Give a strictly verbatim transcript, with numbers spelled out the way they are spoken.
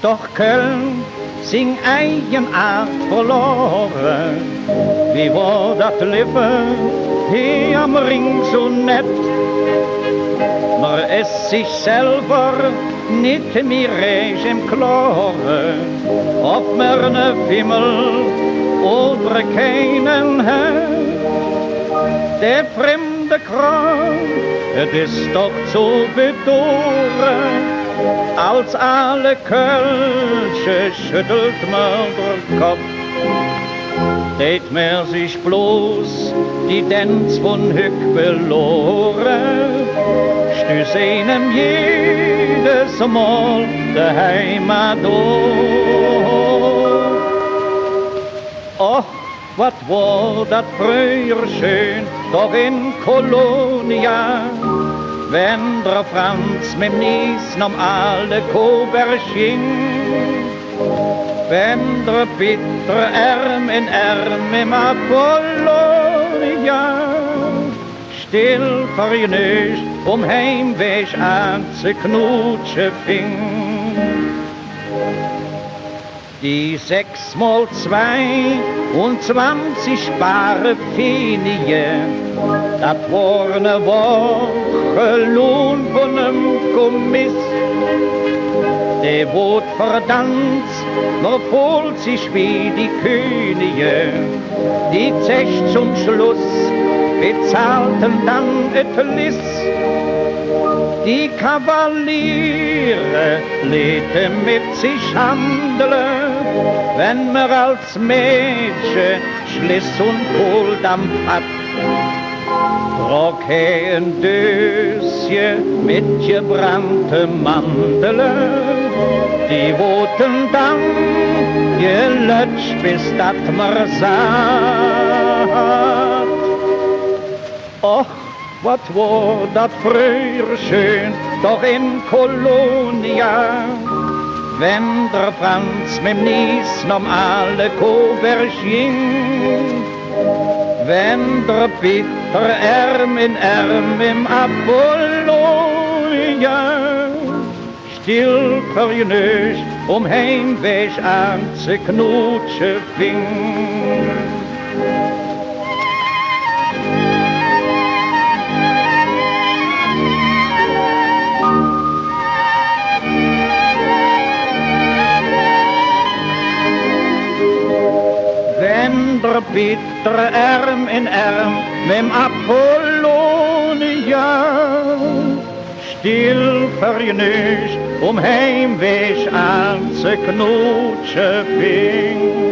Doch Köln sing Eigenart verlore, wie wor dat Levve hee am Rhing su nett. Mer es sich selver nit mih rääch em Klore, ov mer ne Fimmel oder keinen hät. Der fremde Kraam, et es doch zo bedore, als aale Kölsche schöddelt mer der Kopp. Deit mer sich bloß die Dänz vun hügg belore, stöß einem jedes Mol de Heimat op. Och, wat wor dat fröher schön, doch en Colonia, wenn der Franz mem Nies nohm aale Kohberg ging, wenn der Pitt der Ärm en Ärm mem Apollonia still vergnög om Heimwäg aan ze knutsche fing. Die sechs mol zweiunzwanzig bare Pfennige, dat wor ne Wochelohn vun nem Kommiss. Dä woodt verdanz, mer föhlt sich wie die Könige. Die Zech zom Schluss bezahlten dann et Liss. Die Kavaliere leete met sich handele, wenn mer als Mädche Schliss un Kohldamp hatt. Drog hä en Dösche met gebrannte Mandele, die woodten dann gelötsch, bes dat mer saht. Och, wat wor dat fröher schön, doch en Colonia, wenn der Franz mem Nies nohm aale Kohberg ging, wenn der Pitt der Ärm en Ärm mem Apollonia still vergnög om Heimwäg aan ze knutsche fing. Wenn der Pitt der Ärm en Ärm mem Apollonia still vergnög om Heimwäg aan ze knutsche fing.